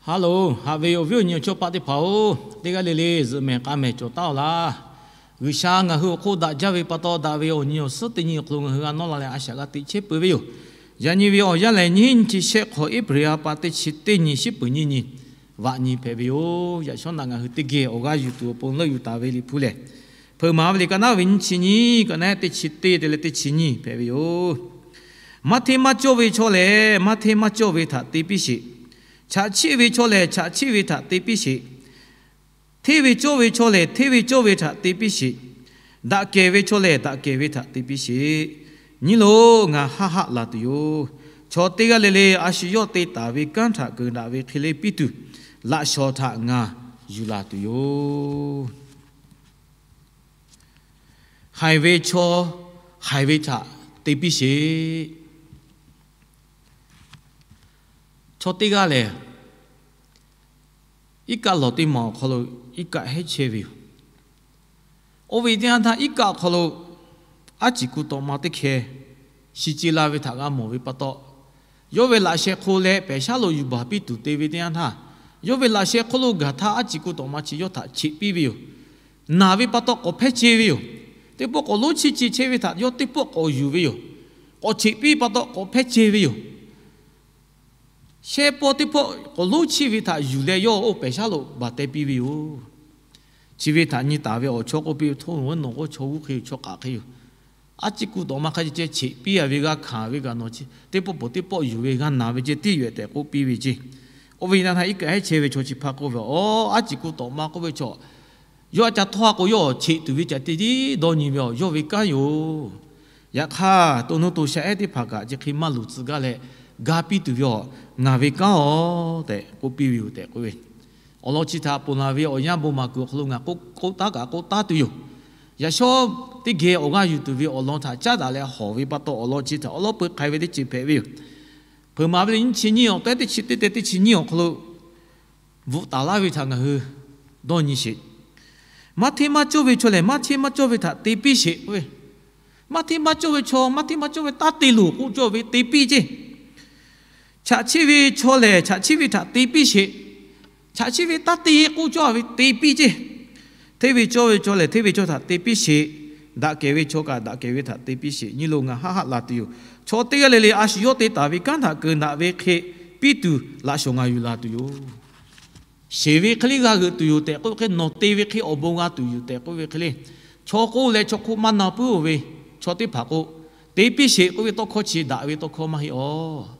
Haˍ loˬ, haꞈ ve awˬ viˉ awˬ nyi awˬ chawˇ paˆ teˇ hpaˍ-oˬ, teˇ g'aˇ le le zuhꞈ mehˍ k'a mehˍ cawˬ taˉ-oˬ laˇ. G'uiˬsha ngaˬ hui awˬ hk'oˆ daꞈ jaˇ ve pa taw, daꞈ ve awˬ nyi awˬ suhˉ teˇ nyi awˬ hk'aw lo ngaˬ hui g'a nawˇ la leh a shaꞈ g'a teꞈ chehˇ peuˬ ve yoˬ. Yaꞈ nyi ve awˬ yanˇ lehˬ, nyiˇ hinˉ nyiˇ chi shehˆ hk'awꞈ April ha pa teˇ chi teˇ nyi shiˉ peuˬ nyiˇ nyi vaꞈ nyi hpehꞈ ve yoˬ. Yaꞈ shawˉ naꞈ ngaˬ hui teˇ geh awˬ g'aˇ yuˬ tuˬ awˬ pon leuˆ yuˬ taˍ ve Liꞈ hpu lehˬ, Hpeuꞈ maˍ ve liꞈ ka naˉ ve nyiˇ chi nyiˇ, ka naˉ teˇ chi teˇ te leh teˇ chi nyiˇ hpehꞈ ve yoˬ. Maˇ hteˇ maˇ cawˇ ve chaw lehˬ, maˇ hteˇ maˇ cawˇ ve htaꞈ te piˇ sheˍ. Chaꞈ chiˆ ve chaw lehˬ, chaꞈ chiˆ ve htaꞈ te piˇ sheˍ. Hteˇ ve cawˇ ve chaw lehˬ, hteˇ ve cawˇ ve htaꞈ te piˇ sheˍ. Daꞈ kehˬ ve chaw lehˬ, daꞈ kehˬ ve htaꞈ te piˇ sheˍ. Nyi loˬ, ngaˬ haˆ haˆ la tuˬ yoˬ. Chaw teˇ g'aˇ le le a shu yawˇ te taˍ ve kanˉ htaꞈ keunˍ daꞈ ve hk'e le piˇ tuˬ, laꞈ shawnˍ htaꞈ ngaˬ yuˬ la tuˬ yoˬ. Haiˬ ve chaw, haiˬ ve htaꞈ te piˇ sheˍ. Chaw teˇ g'aˇ lehˬ, iˉ kaˆ lawˬ teˇ maˬ awˬ hk'aw lo iˉ kaˆ hehˉ chehˇ ve yoˬ. Oˇ ve teˇ yanˇ htaˇ, iˉ kaˆ awˬ hk'aw lo aˉ ciˍ ku tawꞈ ma teˇ hkeh shi ce la ve htaꞈ g'a mawˬ ve pa taw, yawˇ ve laꞈ sheh hk'oˆ leh pehˬ shaˉ lo yuˬ baˬ piˇ tuˬ te ve teˇ yanˇ htaˇ, yawˇ ve laꞈ sheh hk'oˆ lo gaˬ htaˇ aˉ ciˍ ku tawꞈ ma chi yawˇ htaꞈ cheꞈ piˇ ve yoˬ. Naˬ ve pa taw k'awꞈ hpehˇ ce ve yoˬ. Teˇ pawˆ k'awꞈ lonˉ chiˇ ce chehˇ ve htaꞈ yawˇ teˇ pawˆ k'awꞈ yuˬ ve yoˬ. K'awꞈ cheꞈ piˇ pa taw k'awꞈ hpehˇ ce ve yoˬ. Shehˆ pawˆ teˇ pawˆ k'awꞈ lonˉ chiˇ ve htaꞈ yuˬ leh yawˇ oˇ pehˬ shaˉ lo baˬ teh piˇ ve yoˬ. Chi ve htaꞈ nyi taˍ ve awˬ chawˇ k'oˆ piˇ ve, Hto, nawˬ k'o chaw g'uˇ hk'e yoˬ, chaw kkaꞈ hk'e yoˬ. Aˉ ciˍ ku tawꞈ ma hk'a ce ce cheꞈ piˇ a ve g'a hkanˍ ve kaꞈ nawˬ chi teˇ pawˆ pawꞈ teˇ pawˆ yuˬ ve g'a naˬ ve ce tiˉ yoˬ tehꞈ k'oˆ piˇ ve ce. Oˇ ve na htaˇ iˉ kaˆ hehˉ chehˇ ve chaw chi hpaˇ k'oˆ ve, Aˬ, aˉ ciˍ ku tawꞈ ma k'oˆ ve chaw, yawˇ a ca htawˇ a k'o yawˇ cheꞈ tuˬ ve caꞈ te tiˉ dawˇ nyi ve awˬ yawˇ ve kanˉ yoˬ. Yaꞈ hk'aˇ, to nuˇ to sha ehˉ teˇ hpaˍ kaꞈ chi hk'e maˇ luˬ tcuh gaˇ leh, ga piˇ tuˬ ve awˬ ngaˬ ve kanˉ awˬ tehꞈ k'oˆ piˇ ve yoˬ tehꞈ k'oˆ ve, awˬ lawn chi htaꞈ ponˬ laˬ ve awˬ yanˇ bon maˍ kuiˬ awˬ hk'aw lo ngaˬ k'oˆ taˉ kaꞈ k'oˆ taˉ tuˬ yoˬ. Yaꞈ shawˉ teˇ geh awˬ g'aˇ yuˬ tuˬ ve awˬ lawn htaꞈ caˉ daꞈ leh hawˬ ve pa taw, awˬ lawn chi htaꞈ awˬ lawn peu k'ai ve teˇ ceuˬ hpehꞈ ve yoˬ. Hpeuꞈ maˍ ve liꞈ nyiˇ chi nyiˇ awˬ tehˉ teˇ chi teˇ te teˇ chi nyiˇ awˬ hk'aw lo bvuhꞈ taˍ laˇ ve htaꞈ ngaˬ hui dawˇ nyi sheˍ. Maˇ hteˇ maˇ cawˇ ve chaw lehˬ, maˇ hteˇ maˇ cawˇ ve htaꞈ te piˇ sheˍ k'oˆ ve, maˇ hteˇ maˇ cawˇ ve chaw maˇ hteˇ maˇ cawˇ ve taˇ te loˬ k'oˆ cawˇ ve te piˇ ceˇ. Chaꞈ chiˆ ve chaw lehˬ, chaꞈ chiˆ ve htaꞈ te piˇ sheˍ. Chaꞈ chiˆ ve taˇ te k'oˆ cawˇ ve te piˇ ceˇ. Hteˇ ve cawˇ ve chaw lehˬ, hteˇ ve cawˇ htaꞈ te piˇ sheˍ. Daꞈ kehˬ ve chaw kaꞈ daꞈ kehˬ ve htaꞈ te piˇ sheˍ. Nyi loˬ, ngaˬ haˆ haˆ la tuˬ yoˬ. Chaw teˇ g'aˇ le le a shu yawˇ te taˍ ve kanˉ htaꞈ keunˍ daꞈ ve hk'e piˇ tuˬ laꞈ shawnˍ ngaˬ yuˬ la tuˬ yoˬ. Sheˍ ve hk'e le g'a g'euꞈ tuˬ yoˬ tehꞈ k'oˆ ve hk'e, nawˬ te ve hk'e awˬ bon g'a tuˬ yoˬ tehꞈ k'oˆ ve hk'e le, chaw k'oˆ leh chaw hk'oˆ maˇ na puiˉ-oˬ ve chaw teˇ hpaˍ k'o, te piˇ sheˍ k'oˆ ve tawˇ hkawˇ chi daꞈ ve tawˇ hkawˇ maˇ heˆ awˬ.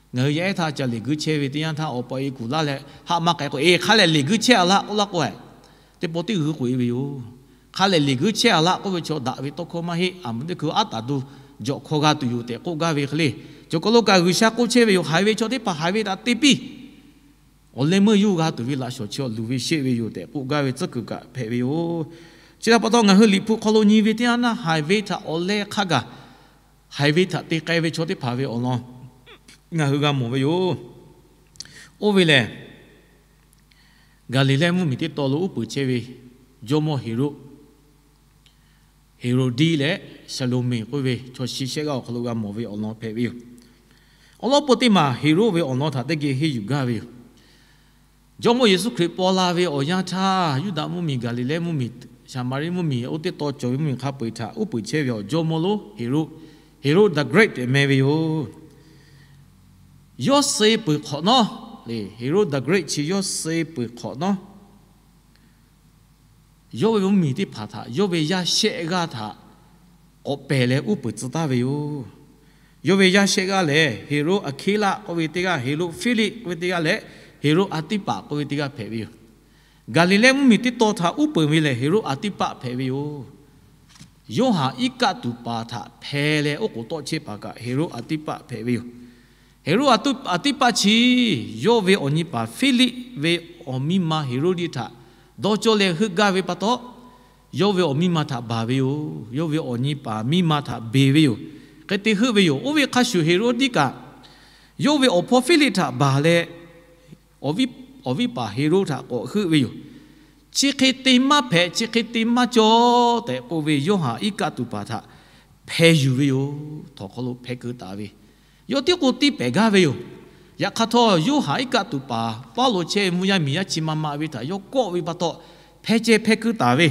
Ngaˬ hui yaˇ ehˉ htaˇ ca liꞈ guiˇ chehˇ ve teˇ yanˇ htaˇ, awˬ pa e kuˬ laˇ leh haꞈ ma k'ai k'o, Eˬ, hk'a lehˬ liꞈ guiˇ chehˇ a laˇ k'oˆ laˇ k'o, teˇ pawˆ teˇ g'uiˬ k'oꞈ e ve yoˬ. Hk'a lehˬ liꞈ guiˇ chehˇ a laˇ k'oˆ ve chaw daꞈ ve tawˇ hkawˇ maˇ heˆ. Aˬ mvuhˇ teˇ hkui aˉ taˍ do jawꞈ hkawˇ g'a tuˬ yoˬ tehꞈ k'oˆ gaˇ ve hk'e le, cawˬ kaˬ lo kaꞈ G'uiˬsha k'oˆ chehˇ ve yoˬ. Haiˬ ve chaw teˇ hpaˍ haiˬ ve htaꞈ te piˇ. Awˬ leh meuˇ yuˇ g'a tuˬ ve laꞈ shawnˍ chi awˬ luˬ ve sheˆ ve yoˬ tehꞈ k'oˆ gaˇ ve tcuhˉ kuiˬ kaꞈ hpehꞈ ve yoˬ. Chi htaꞈ pa taw ngaˬ hui Liꞈ hpu hk'aw lo nyi ve teˇ yanˇ htaˇ, haiˬ ve htaꞈ awˬ leh hk'a gaˬ, haiˬ ve htaꞈ te k'ai ve chaw teˇ hpaˍ ve awˬ lawn ngaˬ hui g'a mawˬ ve yoˬ. Oˇ ve lehˬ, Gaˍliˍlehˇ mvuhˇmiˬ teˇ tawn lo uˉ peunˍ chehˇ ve jawˇmawˇ Heˍroˆ, Heˍroˍdiˆ leh Saˍloˍmeˍ k'oˆ ve chaw shi shehˆ g'aˇ awˬ hk'aw lo g'a mawˬ ve awˬ lawn hpehꞈ ve yoˬ. Awˬ lawn peu teˇ maˬ Heˍroˆ ve awˬ lawn htaꞈ teˇ geh henˇ yuˬ gaˇ ve yoˬ. Jawˇmawˇ Yeˍsuˆ Hkriꞈ paw la ve awˬ yanˇ htaˇ, Yuˇdaꞈ mvuhˇmiˬ, Gaˍliˍlehˇ mvuhˇmiˬ, Saˍmaˍriˆ mvuhˇmiˬ, oˇ teˇ tawn cawˬ ve mvuhˇmiˬ hk'a peu-eˬ htaꞈ uˉ peunˍ chehˇ ve awˬ jawˇmawˇ lonˉ Heˍroˆ, Herod the Great tehꞈ meh ve yoˬ. Yawˇ suh peuˬ hk'awꞈ nawˉ le, Herod the Great chi yawˇ suh peuˬ hk'awꞈ nawˉ, yawˇ ve mvuhˇmiˬ teˇ hpaˍ htaꞈ, yawˇ ve yaˇ shehˆ g'aˇ htaꞈ k'awꞈ pehˬ leh uˉ peunˍ tcuh taˍ ve yoˬ. Yawˇ ve yaˇ shehˆ g'aˇ lehˬ, Heˍroˆ Aˍhkiˇlaˆ k'oˆ ve teˇ g'aˇ, Heˍroˆ Hpiˇliˆ k'oˆ ve teˇ g'aˇ leh, Heˍroˆ Aˍtiˇpaˍ k'oˆ ve teˇ g'aˇ hpehꞈ ve yoˬ. Gaˍliˍlehˇ mvuhˇmiˬ teˇ tawn htaꞈ uˉ peunˍ ve lehˬ, Heˍroˆ Aˍtiˇpaˆ hpehꞈ ve yoˬ. Yoˇhanˬ iˉ kaˆ tuˬ paˍ htaꞈ hpeh leh oˉ k'oˍ tawˆ chehˇ paˍ kaꞈ Heˍroˆ Aˍtiˇpaˆ hpehꞈ ve yoˬ. Heˍroˆ Aˍtiˇpaˆ chi yawˇ ve awˬ nyi paˍ Hpiˇliˆ ve awˬ miˇ ma Heˍroˆdiˆ htaꞈ dawˇ cawˇ leh heuˆ gaˇ ve pa taw, yawˇ ve awˬ miˇ ma htaꞈ baˬ ve yoˬ. Yawˇ ve awˬ nyi paˍ miˇ ma htaꞈ beˬ ve yoˬ. Hk'e te heuˆ ve yoˬ. Oˇ ve hk'a shuˍ Heˍroˆdiˆ kaꞈ yawˇ ve awˬ hpawˇ Hpiˇliˆ htaꞈ baˬ leh, awˬ viˉ paˍ Heˍroˆ htaꞈ k'awꞈ heuˆ ve yoˬ. Chi hk'e te maˇ hpehꞈ, chi hk'e te maˇ cawˇ tehꞈ k'oˆ ve Yoˇhanˬ iˉ kaˆ tuˬ paˍ htaꞈ hpeh yuˬ ve yoˬ. Htawnˍ hk'aw lo hpeh keu taˍ ve, yawˇ tiˉ k'o tiˇ pehˍ gaˇ ve yoˬ. Yaꞈ hk'aˇ htawˇ, Yoˇhanˬ iˉ kaˆ tuˬ paˍ Pawˇluꞈ chehˇ ve mvuhˇ yaˇ miˬ yaˇ chi ma ma ve htaꞈ yawˇ kawˆ ve pa taw, hpeh ceh hpeh keu taˍ ve.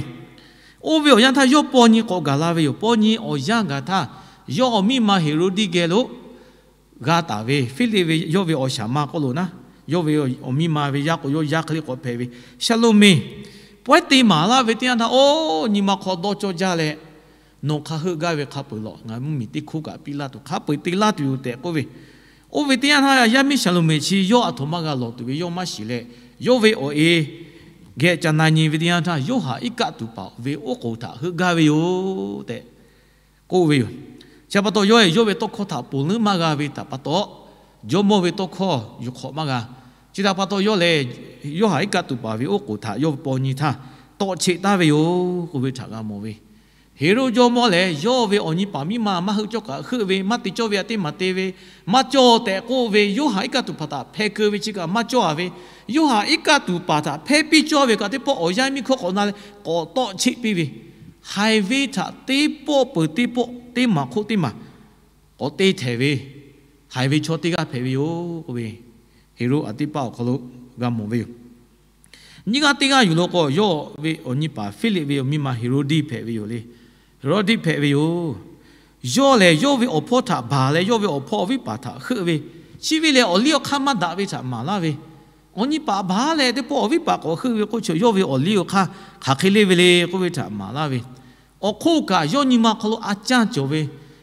Oˇ ve awˬ yanˇ htaˇ yawˇ paw nyi k'awꞈ gaˬ la ve yoˬ. Paw nyi awˬ yanˇ gaˬ htaˇ, yawˇ awˬ miˇ ma Heˍroˆdiˆ geh lo g'a taˍ ve Hpiˇliˆ ve yawˇ ve awˬ shaˍ ma k'oˆ lo naˉ, yawˇ ve awˬ miˇ ma ve yaˇ k'o, yawˇ yaˇ hk'e le k'awꞈ hpehꞈ ve Shaˍloˍmeˍ, pawehˇ te maˍ laˇ ve teˇ yanˇ htaˇ, oˇ nyi ma hk'aw dawˇ cawˇ jaˇ leh, Nawˬ hk'a heuˆ gaˇ ve hk'a peu-eˬ lawꞈ, ngaˬ mvuhˇmiˬ teˇ hkoˇ kaꞈ piˇ laˇ tuˬ, hk'a peu-eˬ te laˇ tuˬ yoˬ tehꞈ k'oˆ ve. Oˇ ve teˇ yanˇ htaˇ, yaˇ miˇ Shaˍloˍmeˍ chi yawˇ aˬ htoꞈ ma g'a lawˬ tuˬ ve yawˇ maˇ shiˍ leh, yawˇ ve awˬ e geh ca na nyi ve teˇ yanˇ htaˇ, Yoˇhanˬ iˉ kaˆ tuˬ paˍ ve oˉ k'oˍ htaꞈ heuˆ gaˇ ve yoˬ tehꞈ k'oˆ ve yoˬ. Chi pa taw, yawˇ yawˇ ve tawˇ hkawˇ htaꞈ ponˬ leuˉ maˇ g'a ve htaꞈ pa taw, jawˇmawˇ ve tawˇ hkawˇ yuˬ hk'awꞈ maˇ g'a. Chi htaꞈ pa taw, yawˇ lehˬ Yoˇhanˬ iˉ kaˆ tuˬ paˍ ve oˉ k'oˍ htaꞈ yawˇ ve paw nyi htaˇ tawˆ cheˆ taˍ ve yoˬ k'oˆ ve htaꞈ g'a mawˬ ve. Heˍroˆ jawˇmawˇ lehˬ, yawˇ ve awˬ nyi paˍ miˇ ma maˇ heuˆ cawˇ kaꞈ heuˆ ve, maˇ te cawˇ ve aꞈ teˇ maˬ te ve, maˇ cawˇ tehꞈ k'oˆ ve Yoˇhanˬ iˉ kaˆ tuˬ paˍ htaꞈ hpeh keu ve chi kaꞈ maˇ cawˇ a ve, Yoˇhanˬ iˉ kaˆ tuˬ paˍ htaꞈ hpehˇ piˇ cawˇ ve kaꞈ teˇ pawˆ awˬ yanˇ miˇ hkawˇ k'awꞈ na leh k'awꞈ tawˆ cheˆ piˇ ve, haiˬ ve htaꞈ teˇ pawˆ peuˬ teˇ pawˆ, teˇ maˬ hk'oˆ teˇ maˬ k'awꞈ te htehˍ ve, haiˬ ve chaw teˇ g'aˇ hpehꞈ ve yoˬ k'oˆ ve, Heˍroˆ aꞈ teˇ paˆ awˬ hk'aw lo g'a mawˬ ve yoˬ. Nyiˇ g'aˇ teˇ g'aˇ yuˬ lo k'o, yawˇ ve awˬ nyi paˍ Hpiˇliˆ ve awˬ miˇ ma Heˍroˆdiˆ hpehꞈ ve yoˬ le. Heˍroˆdiˆ hpehꞈ ve yoˬ. Yawˇ lehˬ, yawˇ ve awˬ hpawˇ htaꞈ baˬ leh, yawˇ ve awˬ hpawˇ awˬ viˉ paˍ htaꞈ heuˆ ve, chi ve lehˬ awˬ liˇ awˬ hk'aˇ maˇ daꞈ ve htaꞈ maˍ laˇ ve. Awˬ nyi paˍ baˬ leh teˇ pawˆ awˬ viˉ paˍ k'awꞈ heuˆ ve k'oˆ chi, yawˇ ve awˬ liˇ awˬ hk'aˇ hk'aˬ hk'e le ve le k'oˆ ve htaꞈ maˍ laˇ ve. Awˬ hk'oˆ kaꞈ yawˇ nyi ma hk'aw lo a canˇ cawˬ ve,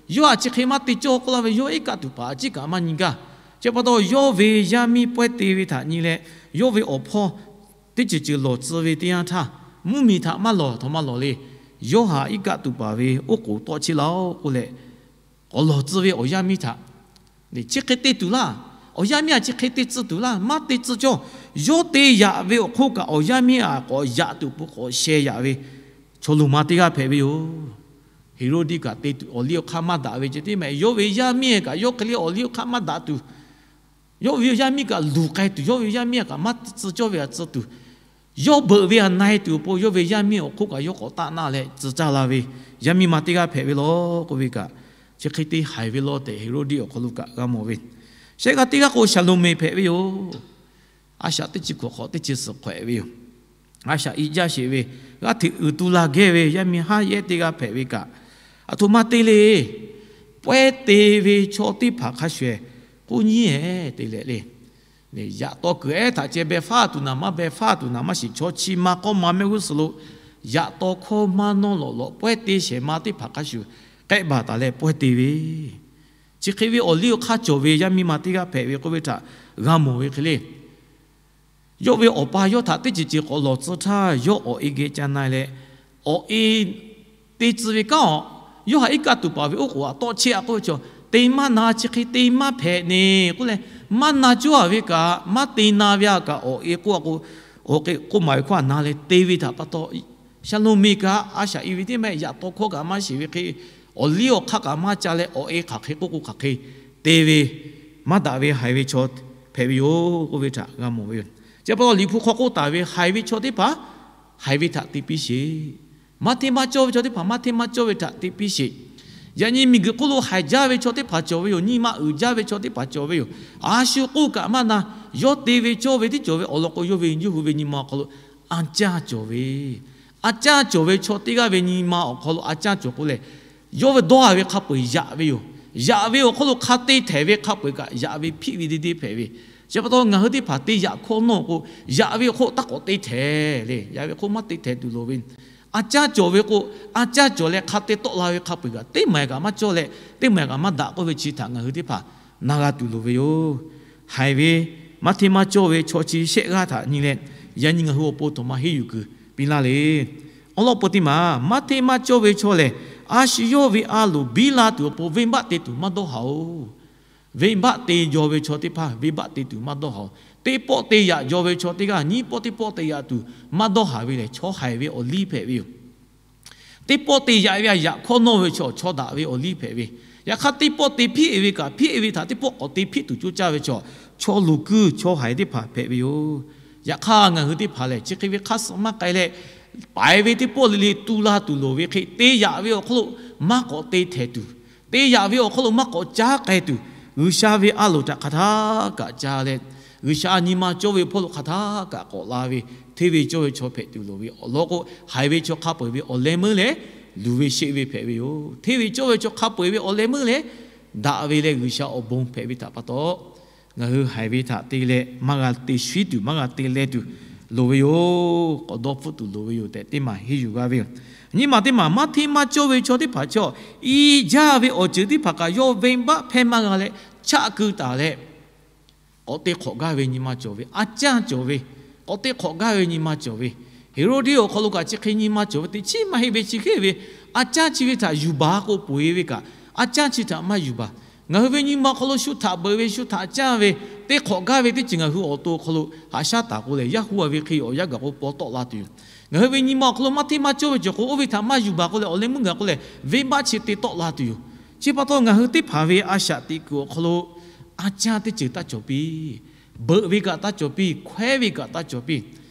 yawˇ aꞈ chi hk'e maˇ te cawˇ k'oˆ laˇ ve, yawˇ iˉ kaˆ tuˬ paˍ aꞈ ciˉ kaꞈ maˇ nyi gaˇ. Chi pa taw, yawˇ ve yaˇ miˇ pawehˇ te ve htaꞈ nyi leh, yawˇ ve awˬ hpawˇ teˇ ceuˬ ceuˬ lawˬ tcuh ve teˇ yanˇ htaˇ, mvuhˇmiˬ htaꞈ maˇ lawˬ, htaꞈ maˇ lawˬ le. Yoˇhanˬ iˉ kaˆ tuˬ paˍ ve oˉ k'oˍ tawˆ cheˆ laˇ-oˆ k'oˆ leh, k'awꞈ lawˬ tcuh ve awˬ yaˇ miˇ htaꞈ chi hk'e te tuˬ laˇ. Awˬ yaˇ miˇ aꞈ chi hk'e te tcuh tuˬ laˇ, maˇ te tcuh cawˇ. Yawˇ te yaꞈ ve awˬ hk'oˆ kaꞈ, awˬ yaˇ miˇ aꞈ k'awꞈ yaꞈ tuˬ peuˬ k'awꞈ sheh yaꞈ ve chaw loˍ ma teˇ g'aˇ hpehꞈ ve yoˬ. Heˍroˆdiˆ kaꞈ te tuˬ awˬ liˇ awˬ hk'aˇ maˇ daꞈ ve ceh tiˉ mehˍ, yawˇ ve yaˇ miˇ kaꞈ yawˇ hk'e le awˬ liˇ awˬ hk'aˇ maˇ daꞈ tuˬ, yawˇ ve yaˇ miˇ kaꞈ luˬ k'ai tuˬ, yawˇ ve yaˇ miˇ kaꞈ maˇ tcuh cawˇ ve aꞈ tcuh tuˬ, yawˇ beuꞈ ve aꞈ na-e tuˬ awˬ pon, yawˇ ve yaˇ miˇ awˬ hk'oˆ kaꞈ yawˇ k'awꞈ taˆ naˆ leh tcuh caˇ la ve yaˇ miˇ ma teˇ g'aˇ hpehꞈ ve law k'oˆ ve kaꞈ, chi hk'e te haiˬ ve law tehꞈ Heˍroˆdiˆ awˬ hk'aw lo kaꞈ g'a mawˬ ve. Shehˆ g'aˇ teˇ g'aˇ k'o, Shaˍloˍmeˍ hpehꞈ ve yoˬ. A shaꞈ teˇ chi hkawꞈ hk'awꞈ teˇ chi suhˍ hk'awehꞈ ve yoˬ. A shaꞈ iꞈ jaˇ sheˍ ve, g'aˇ hteꞈ uiˍ tu la geh ve yaˇ miˇ haˉ yehˇ teˇ g'aˇ hpehꞈ ve kaꞈ, aˬ htoꞈ ma te le. Pawehˇ te ve chaw teˇ hpaˍ hk'a shuˍ shuˍ k'oˆ nyiˉ-ehˍ te leh le. Yaꞈ taw kuiˬ ehˉ htaꞈ ceh beh faˉ tuˬ naˍ, maˇ beh faˉ tuˬ naˍ maˇ shiˍ, chaw chi ma k'awˇ ma mehˆ g'uˇ suhˍ lo yaꞈ taw hkawˇ maˇ nawˇ lawꞈ lawꞈ pawehˇ te shehˍ ma teˇ hpaˍ hk'a shuˍ k'ehˆ baˬ taˍ leh pawehˇ te ve, chi hk'e ve awˬ liˇ awˬ hk'aˇ cawˬ ve yaˇ miˇ ma teˇ g'aˇ hpehꞈ ve k'oˆ ve htaꞈ g'a mawˬ ve hk'e le. Yawˇ ve awˬ pa yawˇ htaꞈ teˇ ceuˬ ceuˬ k'awꞈ lawˬ tcuh htaˇ, yawˇ awˬ e geh ca na leh, awˬ e te tcuh ve kanˉ awˬ, Yoˇhanˬ iˉ kaˆ tuˬ paˍ ve oˉ k'oˍ aꞈ tawˆ cheˆ a k'oˆ ve chaw, te maˇ na, chi hk'e te maˇ hpehꞈ ne k'oˆ leh, maˇ na cawˇ a ve kaꞈ, maˇ te na ve a kaꞈ, awˬ e k'oˆ a k'o, awˬ k'oˆ maˍ ve hkawˇ aꞈ na leh te ve htaꞈ pa taw, Shaˍloˍmeˍ kaꞈ a shaꞈ iˉ ve teˇ mehˆ yaꞈ taw hkawˇ kaꞈ maˇ shiˍ ve hk'e, awˬ liˇ awˬ hk'aˇ kaꞈ maˇ ca leh, awˬ e hk'aˬ hk'e k'oˆ k'o hk'aˬ hk'e te ve, maˇ daꞈ ve haiˬ ve chaw hpehꞈ ve yoˬ k'oˆ ve htaꞈ g'a mawˬ ve yoˬ. Chi pa taw, Liꞈ hpu hk'aw k'oˆ taˍ ve, haiˬ ve chaw teˇ hpaˍ haiˬ ve htaꞈ te piˇ sheˍ. Maˇ hteˇ maˇ cawˇ ve chaw teˇ hpaˍ maˇ hteˇ maˇ cawˇ ve htaꞈ te piˇ sheˍ. Yaꞈ nyi miˬguiˬ hk'oˆ lo haiˬ jaˇ ve chaw teˇ hpaˍ cawˬ ve yoˬ. Nyi ma uiˍ jaˇ ve chaw teˇ hpaˍ cawˬ ve yoˬ. A shu k'oˆ kaꞈ maˇ na, yawˇ te ve cawˇ ve tiˉ cawˬ ve awˬ lawn k'o, yawˇ ve yawˇ hui ve nyi ma awˬ hk'aw lo a caˇ cawˬ ve, a caˇ cawˬ ve chaw teˇ g'aˇ ve nyi ma awˬ hk'aw lo a caˇ cawˬ k'oˆ leh, yawˇ ve dawˇ a ve hk'a peu-eˬ yaꞈ ve yoˬ. Yaꞈ ve awˬ hk'aw lo hk'a te htehˍ ve hk'a peu-eˬ kaꞈ yaꞈ ve hpiˆ ve deˇ deˇ hpehꞈ ve. Chi pa taw, ngaˬ hui teˇ hpaˍ te yaꞈ hkawˇ nawˇ k'o, yaꞈ ve awˬ hk'oˆ taˇ k'awꞈ te htehˍ le. Yaꞈ ve hk'oˆ maˇ te htehˍ tuˬ loˍ ve. A caˇ cawˬ ve k'o, a caˇ cawˬ leh hk'a te tawˆ la ve hk'a peu-eˬ kaꞈ teˇ maˬ kaꞈ maˇ cawˇ leh, teˇ maˬ kaꞈ maˇ daꞈ k'oˆ ve chi htaꞈ ngaˬ hui teˇ hpaˍ na g'a tuˬ loˍ ve yoˬ. Haiˬ ve maˇ hteˇ maˇ cawˇ ve chaw chi shehˆ g'aˇ htaꞈ nyi leh, yaꞈ nyi ngaˬ hui awˬ pon htaꞈ maˇ henˇ yuˬ kuiˬ piˇ laˇ le. Awˬ lawn peuˬ teˇ maˬ, maˇ hteˇ maˇ cawˇ ve chaw lehˬ, a shu yawˇ ve a loˍ biˇ la tuˬ awˬ pon venˇbaˆ te tuˬ maˇ dawˇ haˍ-oˬ. Venˇbaˆ te jaw ve chaw teˇ hpaˍ venˇbaˆ te tuˬ maˇ dawˇ haˍ-oˬ. Teˇ pawˆ te yaꞈ jaw ve chaw teˇ g'aˇ nyiˇ pawˆ teˇ pawˆ te yaꞈ tuˬ maˇ dawˇ haˍ ve lehˬ, chaw haiˬ ve awˬ liˇ hpehꞈ ve yoˬ. Teˇ pawˆ te yaꞈ ve a yaꞈ hkawˇ nawˇ ve chaw, chaw daꞈ ve awˬ liˇ hpehꞈ ve. Yaꞈ hk'aˇ, teˇ pawˆ te hpiˆ-e ve kaꞈ, hpiˆ-e ve htaꞈ teˇ pawˆ k'awꞈ te hpiˆ tuˬ coˇ caˇ ve chaw, chaw luˬ kuiˇ chaw haiˬ teˇ hpaˍ hpehꞈ ve yoˬ. Yaꞈ hk'aˇ, ngaˬ hui teˇ hpaˍ lehˬ, chi hk'e ve hk'aˇ suh maˇ k'ai leh, paiˍ ve teˇ pawˆ le le tu la tuˬ loˍ ve hk'e, te yaꞈ ve awˬ hk'aw lo maˇ k'awꞈ te htehˍ tuˬ, te yaꞈ ve awˬ hk'aw lo maˇ k'awꞈ caˉ k'ai tuˬ, G'uiˬsha ve a loˍ htaꞈ hk'aˬ htaˇ kaꞈ ca leh, G'uiˬsha nyi ma cawˇ ve awˬ hpawˇ lo hk'aˬ htaˇ kaꞈ k'awꞈ la ve, hteˇ ve cawˇ ve chaw hpehꞈ tuˬ loˍ ve awˬ lawn k'o, haiˬ ve chaw hk'a peu-eˬ ve awˬ leh meuˇ leh luˬ ve sheˆ ve hpehꞈ ve yoˬ. Hteˇ ve cawˇ ve chaw hk'a peu-eˬ ve awˬ leh meuˇ leh daꞈ ve leh G'uiˬsha awˬ bon hpehꞈ ve htaꞈ pa taw, ngaˬ hui haiˬ ve htaꞈ te leh maˇ g'a te shiˉ tuˬ, maˇ g'a te leh tuˬ loˍ ve yoˬ. K'awꞈ dawˇ hpfuhˆ tuˬ loˍ ve yoˬ tehꞈ teˇ maˬ henˇ yuˬ g'a ve yoˬ. Nyiˇ maˬ teˇ maˬ, maˇ hteˇ maˇ cawˇ ve chaw teˇ hpaˍ chaw, i jaˇ ve awˬ ceuˬ teˇ hpaˍ kaꞈ yawˇ venˇbaˆ hpehˇ maˇ g'a leh chaˆ keu taˍ leh, k'awꞈ te hk'awꞈ gaˇ ve nyi ma cawˬ ve, a canˇ cawˬ ve, k'awꞈ te hk'awꞈ gaˇ ve nyi ma cawˬ ve, Heˍroˆdiˆ awˬ hk'aw lo kaꞈ chi hk'e nyi ma cawˬ ve, teꞈ chiˉ maˇ heˆ ve chi hk'e ve, a canˇ chi ve htaꞈ yuˬ baˬ k'o, poˬ e ve kaꞈ a canˇ chi htaꞈ maˇ yuˬ baˬ. Ngaˬ hui ve nyi ma awˬ hk'aw lo shu htaꞈ beuꞈ ve, shu htaꞈ canˇ ve, te hk'awꞈ gaˇ ve teˇ ceuˬ ngaˬ hui awˬ to awˬ hk'aw lo haꞈ shaˉ taˍ k'o lehˬ, yaˇ hu a ve hk'e awˬ yanˇ gaˬ k'o paw tawˆ la tuˬ yoˬ. Ngaˬ hui ve nyi ma awˬ hk'aw lo maˇ hteˇ maˇ cawˇ ve cawˬ k'o, oˇ ve htaꞈ maˇ yuˬ baˬ k'o lehˬ, awˬ leh meuˇ gaˬ k'o lehˬ, venˇbaˆ chi te tawˆ la tuˬ yoˬ. Chi pa taw ngaˬ hui teˇ hpaˍ ve a shaꞈ teꞈ kuiˬ awˬ hk'aw lo a canˇ teˇ ceuˬ taˇ cawˬ piˇ. Beuꞈ ve kaꞈ taˇ cawˬ piˇ, hkawehˉ ve kaꞈ taˇ cawˬ piˇ.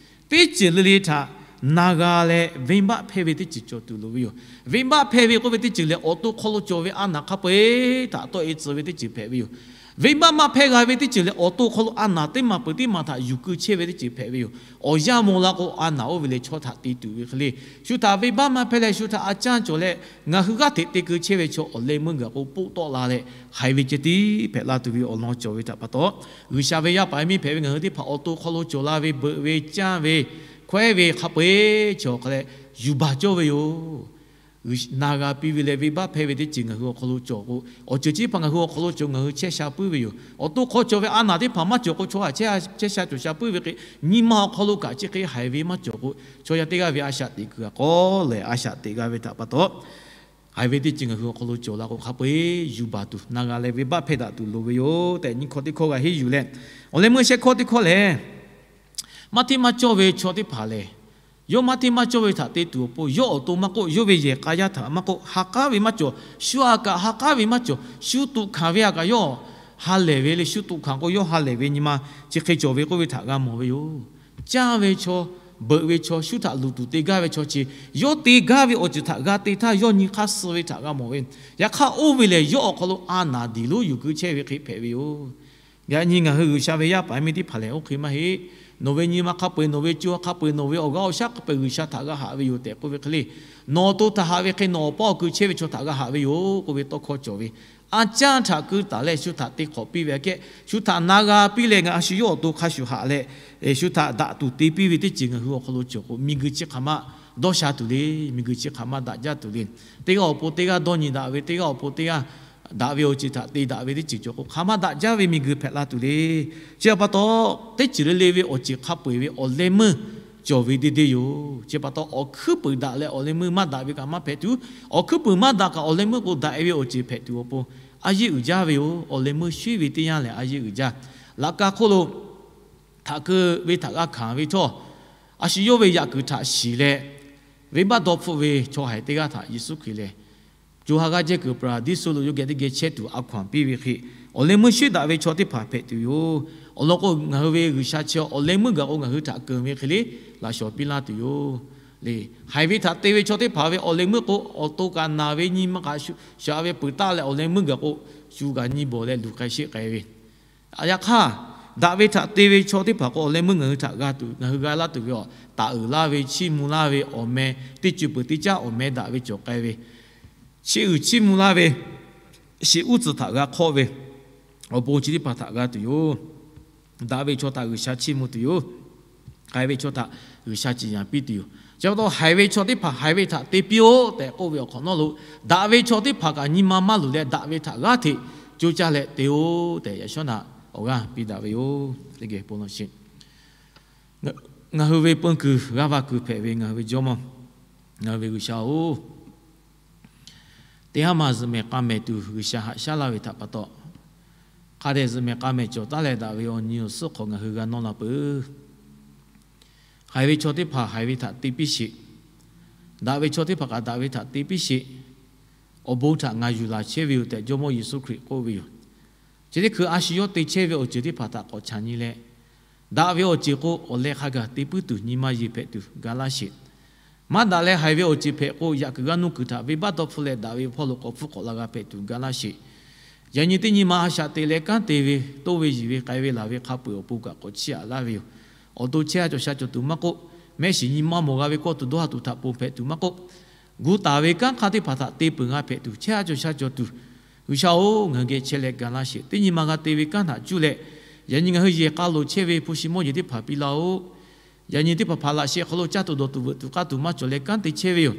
Teˇ ceuˬ le le htaꞈ na g'a leh venˇbaˆ hpehˇ ve teˇ ceuˬ cawˬ tuˬ loˍ ve yoˬ. Venˇbaˆ hpehˇ ve k'oˆ ve teˇ ceuˬ lehˬ, awˬ to hk'aw lo cawˬ ve a naˍ hk'a peu-eˬ htaꞈ tawˆ e tcuh ve teˇ ceuˬ hpehꞈ ve yoˬ. Venˇbaˆ maˇ hpehˇ g'a ve teˇ ceuˬ lehˬ, awˬ to hk'aw lo a naˍ teˇ maˬ peuˬ teˇ maˬ htaꞈ yuˬ keu chehˇ ve teˇ ceuˬ hpehꞈ ve yoˬ. Awˬ yanˇ maw la k'o, a naˍ oˇ ve lehˬ chaw htaꞈ te tuˬ ve hk'e le, shu htaꞈ venˇbaˆ maˇ hpehˇ leh shu htaꞈ a canˇ cawˬ leh ngaˬ hui g'aˇ hteꞈ te keu chehˇ ve chaw awˬ leh meuˇ gaˬ k'o, poˆ tawˆ la leh haiˬ ve ceh tiˉ hpehꞈ la tuˬ ve awˬ lawn cawˬ ve htaꞈ pa taw, G'uiˬsha ve yaˇ paˍ yaˇ miˇ hpehꞈ ve ngaˬ hui teˇ hpaˍ awˬ to hk'aw lo cawˬ la ve, beuꞈ ve, canˇ ve, hkawehˉ ve hk'a peu-eˬ chaw hk'a leh yuˬ baˬ cawˇ ve yoˬ. Na g'a piˇ ve leh venˇbaˆ hpehˇ ve teˇ ceuˬ ngaˬ hui awˬ hk'aw lo cawˬ k'o, awˬ ceuˬ chi teˇ hpaˍ ngaˬ hui awˬ hk'aw lo cawˬ ngaˬ hui chehˇ sha puiˉ ve yoˬ. Awˬ to hk'aw cawˬ ve a naˍ teˇ hpaˍ maˇ cawˬ k'o, chaw htaꞈ chehˇ sha cawˬ sha puiˉ ve hk'e, nyi ma awˬ hk'aw lo kaꞈ chi hk'e haiˬ ve maˇ cawˬ k'o, chaw yaˇ teˇ g'aˇ ve a shaꞈ teꞈ kuiˬ a k'awꞈ lehˬ a shaꞈ teꞈ g'a ve htaꞈ pa taw, haiˬ ve teˇ ceuˬ ngaˬ hui awˬ hk'aw lo cawˬ la k'o, hk'a peu-eˬ yuˬ baˬ tuˬ, na g'a leh venˇbaˆ hpehˇ daꞈ tuˬ loˍ ve yoˬ tehꞈ nyi hkawˇ teˇ hkawˇ g'a henˇ yuˬ leh, awˬ leh meuˇ shehˆ hkawˇ teˇ hkawˇ lehˬ, maˇ hteˇ maˇ cawˇ ve chaw teˇ hpaˍ lehˬ, yawˇ maˇ hteˇ maˇ cawˇ ve htaꞈ te tuˬ awˬ pon, yawˇ awˬ to maˇ k'oˆ, yawˇ ve yehˬ k'a yaˇ htaꞈ maˇ k'oˆ, ha k'aˉ ve maˇ cawˬ. Shu a kaꞈ ha k'aˉ ve maˇ cawˬ. Shu tuꞈ hkanˍ ve a kaꞈ yawˇ ha lehˬ ve le. Shu tuꞈ hkanˍ k'o, yawˇ ha lehˬ ve nyi ma chi hk'e cawˬ ve k'oˆ ve htaꞈ g'a mawˬ ve yoˬ. Canˇ ve chaw, beuꞈ ve chaw, shu htaꞈ luˬ tuˬ te gaˇ ve chaw chi, yawˇ te gaˇ ve awˬ ceuˬ htaꞈ g'a te htaˇ, yawˇ nyi hk'aˇ suh ve htaꞈ g'a mawˬ ve. Yaꞈ hk'aˇ, oˇ ve lehˬ yawˇ awˬ hk'aw lo a naˍ diˬ lonˉ yuˬ keu chehˇ ve hk'e hpehꞈ ve yoˬ. Yaꞈ nyi ngaˬ hui G'uiˬsha ve yaˇ paˍ yaˇ miˇ teˇ hpaˍ lehˬ, oˇ hk'e maˇ heˆ. Nawˬ ve nyi ma hk'a peu-eˬ, nawˬ ve co hk'a peu-eˬ, nawˬ ve awˬ g'aˇ awˬ shaˉ hk'a peu-eˬ G'uiˬsha htaꞈ g'a haꞈ ve yoˬ tehꞈ k'oˆ ve hk'e le, nawˬ awˬ to htaꞈ haꞈ ve hk'e nawˬ awˬ paˇ awˬ keu chehˇ ve chaw htaꞈ g'a haꞈ ve yoˬ k'oˆ ve tawˇ hkawˇ cawˬ ve. A canˇ htaꞈ keu taˍ leh shu htaꞈ te hk'awꞈ piˇ ve aꞈ kehˉ, shu htaꞈ na g'a piˇ leh ngaˬ a shu yawˇ awˬ to hk'a shuˍ haꞈ leh, shu htaꞈ daꞈ tuˬ te piˇ ve teˇ ceuˬ ngaˬ hui awˬ hk'aw lo cawˬ k'o, miˬguiˬ chi hk'aˬ ma dawˇ sha tuˬ le. Miˬguiˬ chi hk'aˬ ma daꞈ jaˇ tuˬ le. Teˇ g'aˇ awˬ pon teˇ g'aˇ dawˇ nyi daꞈ ve, teˇ g'aˇ awˬ pon teˇ g'aˇ daꞈ ve awˬ ceuˬ htaꞈ te daꞈ ve teˇ ceuˬ cawˬ k'o, hk'aˬ ma daꞈ jaˇ ve miˬguiˬ hpehꞈ la tuˬ le. Chi pa taw, teˇ ceuˬ le le ve awˬ ceuˬ hk'a peu-eˬ ve awˬ leh meuˇ cawˬ ve deˇ deˇ yoˬ. Chi pa taw, awˬ hkuiˉ puiˍ daꞈ leh awˬ leh meuˇ maˇ daꞈ ve kaꞈ maˇ hpehꞈ tuˬ, awˬ hkuiˉ puiˍ maˇ daꞈ kaꞈ awˬ leh meuˇ k'o daꞈ e ve awˬ ceuˬ hpehꞈ tuˬ awˬ pon, a yeˇ uiˍ jaˇ ve yoˬ. Awˬ leh meuˇ shuiˉ ve teˇ yanˇ lehˬ a yeˇ uiˍ jaˇ. Laꞈ ka hk'oˆ lo htaꞈ keu ve htaꞈ g'a hkanˍ ve htawˇ, a shu yawˇ ve yaꞈ kuiˬ htaꞈ shiˍ leh, venˇbaˆ dawˇ hpfuhˆ ve chaw haiˬ teˇ g'aˇ htaꞈ Yeˍsuˆ Hkriꞈ lehˬ, co ha g'aˇ jehˇ kuiˬ paˍraˍdiˇsuˆ lo yawˇ geh teˇ geh chehˇ tuˬ a hkaw-anˬ piˇ ve hk'e, awˬ leh meuˇ shuiˉ daꞈ ve chaw teˇ hpaˍ hpehꞈ tuˬ yoˬ. Awˬ lawn k'o, ngaˬ hui ve G'uiˬsha chi awˬ leh meuˇ gaˬ k'o, ngaˬ hui htaꞈ keunˍ ve hk'e le laꞈ shawˍ piˇ laˇ tuˬ yoˬ. Le, haiˬ ve htaꞈ te ve chaw teˇ hpaˍ ve awˬ leh meuˇ k'o, awˬ to kaꞈ naˬ ve nyi ma kaꞈ shu shaꞈ ve peuˬ taˆ leh awˬ leh meuˇ gaˬ k'o, shu kaꞈ nyi bawˬ leh luˬ k'ai sheˆ k'ai ve. Yaꞈ hk'aˇ, daꞈ ve htaꞈ te ve chaw teˇ hpaˍ k'o, awˬ leh meuˇ ngaˬ hui htaꞈ g'a tuˬ, ngaˬ hui g'a laˇ tuˬ ve awˬ, taˍ uiˍ laˇ ve, chiˇ mvuh laˇ ve awˬ meh, teˇ co peuˬ teˇ caˉ awˬ meh daꞈ ve cawˬ k'ai ve, chiˇ uiˍ chiˇ mvuh laˇ ve, shiˍ uˉ tcuh htaꞈ g'a hk'awˆ ve awˬ bon chi teˇ hpaˍ htaꞈ g'a tuˬ yoˬ. Daꞈ ve chaw htaꞈ G'uiˬsha chiˇ mvuh tuˬ yoˬ. Haiˬ ve chaw htaꞈ G'uiˬsha ciˍ yanˍ piˇ tuˬ yoˬ. Chi pa taw, haiˬ ve chaw teˇ hpaˍ haiˬ ve htaꞈ te piˇ-oˆ tehꞈ k'oˆ ve awˬ hk'awꞈ nawˉ lo, daꞈ ve chaw teˇ hpaˍ kaꞈ nyi ma maˇ luˬ leh daꞈ ve htaꞈ g'aˇ hteꞈ coˇ caˇ leh te-o tehꞈ, yaꞈ shawˉ naꞈ awˬ g'aˇ piˇ daꞈ ve yoˬ. Teˇ geh bon law sheˍ. Ngaˬ hui ve peun kuiˬ g'aˇ va kuiˬ hpehꞈ ve ngaˬ hui ve Jawˇmawˇ, ngaˬ hui ve G'uiˬsha-oˬ, teˇ haˉ ma zuhꞈ mehˍ k'a mehˍ tuˬ G'uiˬsha haꞈ shaˉ laˇ ve htaꞈ pa taw, hk'a dehꞈ zuhꞈ mehˍ k'a mehˍ cawˬ taˉ leh daꞈ ve awˬ nyi awˬ suhˉ hk'awꞈ ngaˬ hui g'a nawˇ la peuˬ. Haiˬ ve chaw teˇ hpaˍ haiˬ ve htaꞈ te piˇ sheˍ. Daꞈ ve chaw teˇ hpaˍ kaꞈ daꞈ ve htaꞈ te piˇ sheˍ. Awˬ bon htaꞈ ngaˬ yuˬ laˬ chehˇ ve yoˬ tehꞈ Jawˇmawˇ Yeˍsuˆ Hkriꞈ k'oˆ ve yoˬ. Chi teˇ hkui a shu yawˇ te chehˇ ve awˬ ceuˬ teˇ hpaˍ htaꞈ k'awꞈ chaꞈ nyi leh, daꞈ ve awˬ ceuˬ k'o awˬ leh hk'a gaˬ te puiˉ tuˬ nyi ma yeˬ hpehꞈ tuˬ ga laˇ sheˍ. Maˇ daꞈ leh haiˬ ve awˬ ceuˬ hpehꞈ k'o, yaꞈ kuiˬ g'aˇ nuˇ kuiˬ htaꞈ venˇbaˆ dawˇ hpfuhˆ leh daꞈ ve awˬ hpawˇ lo k'awꞈ hpfuhˆ k'awꞈ la g'a hpehꞈ tuˬ ga laˇ sheˍ. Yaꞈ nyi teˇ nyi ma a shaꞈ teꞈ leh kanˉ te ve, toˇ ve yiˬ ve, k'ai ve laˬ ve hk'a peu-eˬ awˬ pon kaꞈ k'awꞈ chiˇ aꞈ laˇ ve yoˬ. Awˬ to chehˇ a cawˬ sha cawˬ tuˬ maˇ k'oˆ, mehˆ shiˍ nyi maˇ mawˬ g'a ve kawˇ tuˬ dawˇ ha tuˬ htaꞈ ponˬ hpehꞈ tuˬ maˇ k'oˆ, gu taˍ ve kanˉ hk'aˇ teˇ hpaˍ htaꞈ te peuˬ g'a hpehꞈ tuˬ, chehˇ a cawˬ sha cawˬ tuˬ, G'uiˬsha-oˬ, ngaˬ hui geh chehˇ leh ga laˇ sheˍ. Teˇ nyi ma g'a te ve kanˉ htaꞈ cuˇ leh, yaꞈ nyi ngaˬ hui yehˬ k'a loˍ chehˇ ve hpu shi mawˇ jeˬ teˇ hpaˍ piˇ laˇ-oˆ. Yaꞈ nyi teˇ hpaˍ hpaˍ laꞈ sheh hk'aw lo caˇ tuˬ dawˬ tuˬ veuꞈ tuˬ k'aˇ tuˬ maˇ cawˬ leh kanˉ te chehˇ ve yoˬ.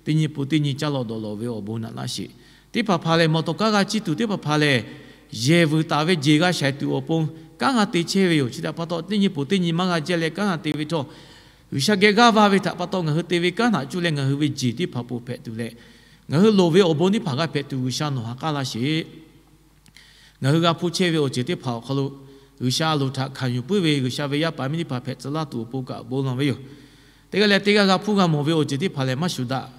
Teˇ nyi pon teˇ nyi caˇ lawꞈ dawˬ lawꞈ ve awˬ bon naꞈ laˇ sheˍ. Teˇ hpaˍ hpaˍ lehˬ, mawˬ tawˍ kaˇ g'a ciˇ tuˬ teˇ hpaˍ hpaˍ lehˬ, yehˬ vuiˬ taˍ ve jeˬ g'a shaiˍ tuˬ awˬ pon kanˉ g'a te chehˇ ve yoˬ. Chi htaꞈ pa taw, teˇ nyi pon teˇ nyi maˇ g'a jehˇ leh kanˉ g'a te ve htawˇ, G'uiˬsha geh g'aˇ va ve htaꞈ pa taw ngaˬ hui te ve kanˉ htaꞈ cuˇ leh ngaˬ hui ve jeˬ teˇ hpaˍ ponˬ hpehꞈ tuˬ leh, ngaˬ hui loˍ ve awˬ bon teˇ hpaˍ g'a hpehꞈ tuˬ G'uiˬsha nawˬ ha k'aˉ laˇ sheˍ. Ngaˬ hui g'a hpuˇ chehˇ ve awˬ ceuˬ teˇ hpaˍ awˬ hk'aw lo, G'uiˬsha a loˍ htaꞈ hkanˍ yuˬ puiˉ ve G'uiˬsha ve yaˇ paˍ miˇ teˇ hpaˍ hpehꞈ tcuh laˇ tuˬ awˬ pon kaꞈ bon lawˬ ve yoˬ. Teˇ g'aˇ leh teˇ g'aˇ g'a hpuˇ g'a mawˬ ve awˬ ceuˬ teˇ hpaˍ lehˬ maˇ shuˍ daꞈ.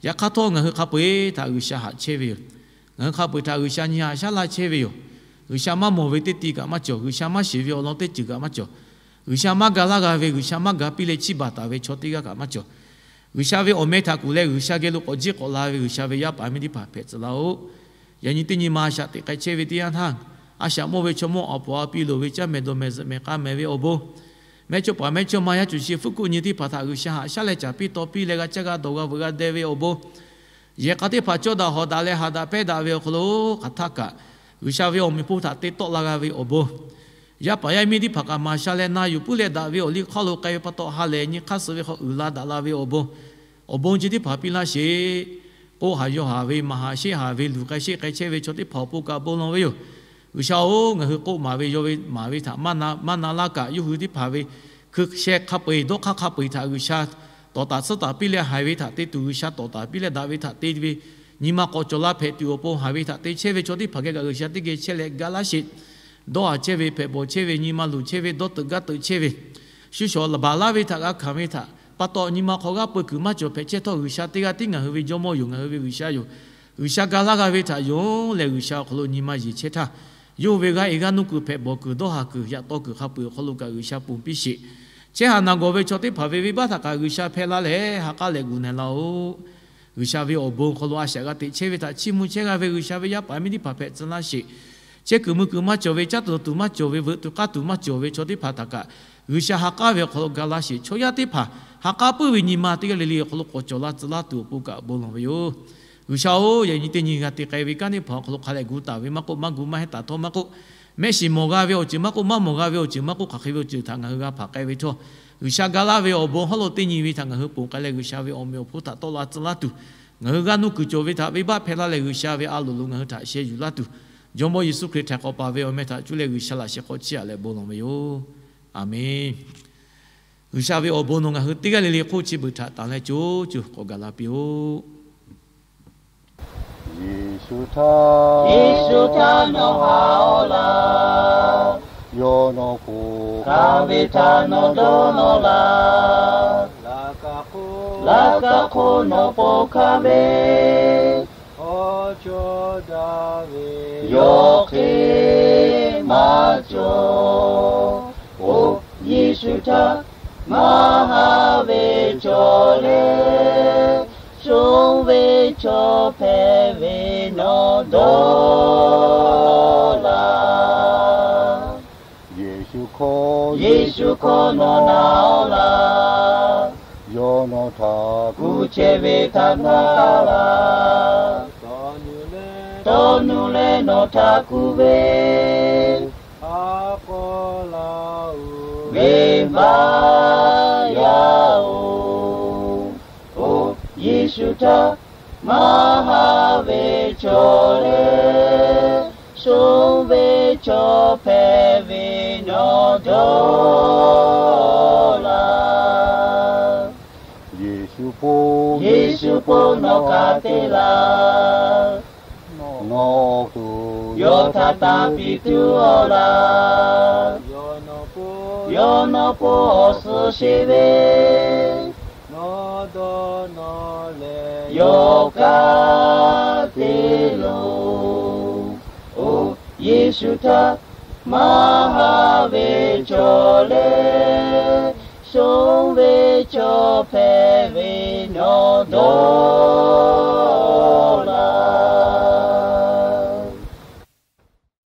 Yaꞈ hk'aˇ htawˇ, ngaˬ hui hk'a peu-eˬ htaꞈ G'uiˬsha haꞈ chehˇ ve yoˬ. Ngaˬ hui hk'a peu-eˬ htaꞈ G'uiˬsha nyi haꞈ shaˉ laˇ chehˇ ve yoˬ. G'uiˬsha maˇ mawˬ ve teˇ ti kaꞈ maˇ cawˬ. G'uiˬsha maˇ shiˍ ve awˬ lawn teˇ ceuˬ kaꞈ maˇ cawˬ. G'uiˬsha maˇ ga laˇ g'a ve, G'uiˬsha maˇ ga piˇ leh chiˇ baˬ taˍ ve chaw teˇ g'aˇ kaꞈ maˇ cawˬ. G'uiˬsha ve awˬ meh htaꞈ kuˬ leh G'uiˬsha geh lo k'awꞈ jiˇ k'awꞈ la ve G'uiˬsha ve yaˇ paˍ miˇ teˇ hpaˍ hpehꞈ tcuh laˇ-oˆ. Yaꞈ nyi teˇ nyi ma a shaꞈ teꞈ k'ai chehˇ ve teˇ yanˇ htaˇ, a shaꞈ mawˇ ve chaw mawˇ awˬ puˍ awˬ piˇ loˍ ve caˇ mehˍ dawˬ mehˍ zuhꞈ mehˍ k'a mehˍ ve awˬ bon, mehˇchawˇpaˍ mehˇchawˇma yaˇ cuˬ shi hpfuhˆ kuˆ nyi teˇ hpaˍ htaꞈ G'uiˬsha haꞈ shaˉ leh caˍ piˇ taw piˇ leh g'a caˇ g'a dawˬ g'a veuꞈ g'a deh ve awˬ bon, yehˬ k'a teˇ hpaˍ cawˇ daꞈ hawˍ daꞈ leh haꞈ daꞈ pehˇ daꞈ ve awˬ hk'aw lo hk'aˬ htaˇ kaꞈ, G'uiˬsha ve awˬ meꞈ hpon htaꞈ te tawˆ la g'a ve awˬ bon, yaˇ paˍ yaˇ miˇ teˇ hpaˍ kaꞈ maˍ sha leh na yuˬ puiˉ leh daꞈ ve awˬ liˇ hk'aw lo k'ai ve pa taw ha lehˬ nyi hk'aˇ suh ve hk'aw uiˍ la daꞈ la ve awˬ bon, awˬ bon chi teˇ hpaˍ piˇ laˇ sheˍ. K'oˆ haˍ yaw haˍ ve, maˍ haˍ sheˆ haˍ ve, luˬ k'ai sheˆ k'ai chehˇ ve chaw teˇ hpaˍ awˬ pon kaꞈ bon lawˬ ve yoˬ. G'uiˬsha-oˬ, ngaˬ hui k'oˆ maˍ ve yaw ve maˍ ve htaꞈ maˇ na laˇ kaꞈ, yawˇ hui teˇ hpaˍ ve hkui sheh hk'a peu-eˬ dawˇ hk'aˇ hk'a peu-eˬ htaꞈ G'uiˬsha tawˍ taˍ tsuhˇ taˍ piˇ leh haiˬ ve htaꞈ te tuˬ, G'uiˬsha tawˍ taˍ piˇ leh daꞈ ve htaꞈ te ve, nyi ma k'awꞈ cawˬ la hpehꞈ tuˬ awˬ pon haiˬ ve htaꞈ te chehˇ ve chaw teˇ hpaˍ geh kaꞈ G'uiˬsha teˇ geh chehˇ leh ga laˇ sheˍ. Dawˇ haˍ chehˇ ve, hpehꞈ bawˬ chehˇ ve, nyi ma luˬ chehˇ ve, dawˇ teuꞈ gaˇ teuꞈ chehˇ ve, shu shawˍ baˬ laˇ ve htaꞈ g'a hkanˍ ve htaꞈ pa taw, nyi ma hk'aw g'aˇ peu kuiˬ maˇ cawˬ hpehꞈ chehˇ htawˇ, G'uiˬsha teˇ g'aˇ tiˉ ngaˬ hui ve Jawˇmawˇ yoˬ, ngaˬ hui ve G'uiˬsha yoˬ. G'uiˬsha ga laˇ g'a ve htaꞈ yonˍ leh G'uiˬsha awˬ hk'aw lo nyi ma yeˬ chehˇ htaˇ, yawˇ hui ve g'aˇ e g'aˇ nuˇ kuiˬ, hpehꞈ bawˬ kuiˬ, dawˇ haˍ kuiˬ, yaꞈ taw kuiˬ hk'a peu-eˬ awˬ hk'aw lo kaꞈ G'uiˬsha ponˬ piˇ sheˍ. Chehˇ haˍ naˬ gawˬ ve chaw teˇ hpaˍ ve venˇbaˆ htaꞈ kaꞈ G'uiˬsha hpehꞈ la leh ha k'aˉ leh gu na laˇ-oˆ. G'uiˬsha ve awˬ bon hk'aw lo a shaꞈ g'a teꞈ chehˇ ve htaꞈ chiˇ mvuh chehˇ g'a ve G'uiˬsha ve yaˇ paˍ miˇ teˇ hpaˍ hpehꞈ tcuh laˇ sheˍ. Chehˇ kuiˬ mui kuiˬ maˇ cawˬ ve, caˉ tuˬ dawˬ tuˬ maˇ cawˬ ve, veuꞈ tuˬ k'aˇ tuˬ maˇ cawˬ ve chaw teˇ hpaˍ htaꞈ kaꞈ G'uiˬsha ha k'aˉ ve awˬ hk'aw lo ga laˇ sheˍ. Chaw yaˇ teˇ hpaˍ ha k'aˉ puiˉ ve nyi ma teˇ g'aˇ le le awˬ hk'aw lo k'awꞈ cawˬ la tcuh laˇ tuˬ awˬ pon kaꞈ bon lawˬ ve yoˬ. G'uiˬsha-oˬ, yaꞈ nyi teˇ nyi g'a te k'ai ve kanˉ teˇ hpaˍ awˬ hk'aw lo hk'a leh gu taˍ ve maˇ k'oˆ, maˇ gu maˇ heˆ taˍ htawˇ maˇ k'oˆ, mehˆ shiˍ mawˬ g'a ve awˬ ceuˬ maˇ k'oˆ, maˇ mawˬ g'a ve awˬ ceuˬ maˇ k'oˆ, hk'aˬ hk'e ve awˬ ceuˬ htaꞈ ngaˬ hui g'a hpanˍ k'ai ve htawˇ, G'uiˬsha ga laˇ ve awˬ bon hawˉ lo teˇ nyi ve htaꞈ ngaˬ hui ponˬ k'ai leh G'uiˬsha ve awˬ meꞈ awˬ hponˇ htaꞈ tawˆ la tcuh laˇ tuˬ, ngaˬ hui g'aˇ nuˇ kuiˬ cawˬ ve htaꞈ venˇbaˆ hpehꞈ laˇ leh G'uiˬsha ve a loˍ lo ngaˬ hui htaꞈ sheh yuˬ laˇ tuˬ, Jawˇmawˇ Yeˍsuˆ Hkriꞈ htaiˍ hk'awꞈ paˍ ve awˬ meh htaꞈ cuˇ leh G'uiˬsha laꞈ sheh hk'aw chiˇ aꞈ leh bon lawˬ ve yoˬ. Aˬmenˍ. G'uiˬsha ve awˬ bon nawˬ ngaˬ hui teˇ g'aˇ le le hk'oˆ chi beuꞈ htaꞈ tanˬ leh co co k'awꞈ gaˬ la piˇ-oˆ. Yeˍsuˆ htaˇ, Yeˍsuˆ htaˇ nawˬ haꞈ-aw laˇ. Yawˇ nawˬ hpu hk'a ve htaꞈ nawˬ dawˇ nawˇ laˇ. Laꞈ ka hk'oˆ nawˬ po hk'a ve, yawˇ hk'e maˇ cawˬ. Oˇ Yeˍsuˆ htaˇ maˇ haꞈ ve chaw lehˬ, shonˇ ve chaw hpehꞈ ve nawˬ dawˇ laˇ. Yeˍsuˆ hkawˇ, Yeˍsuˆ hkawˇ nawˬ na-aw laˇ. Yawˇ nawˬ htaꞈ kuˬ chehˇ ve htaꞈ na laˇ. Tawˇ nuˇ leh nawˬ htaꞈ kuˬ ve, venˇbaˆ yaˇ-oˬ, oˇ Yeˍsuˆ htaˇ maˇ haꞈ ve chaw lehˬ, shonˇ ve chaw hpehꞈ ve nawˬ dawˇ laˇ. Yeˍsuˆ po, Yeˍsuˆ po nawˬ hk'a te laˇ. Nawˬ awˬ hk'aw lo yawˇ htaꞈ tanˇ piˇ tuˬ-aw laˇ. Yawˇ nawˬ po awˬ suhˍ sheˍ ve, nawˬ dawˇ nawˬ leh yawˇ kanˉ te loˬ. Oˇ Yeˍsuˆ htaˇ maˇ haꞈ ve chaw lehˬ, shonˇ ve chaw hpehꞈ ve nawˬ dawˇ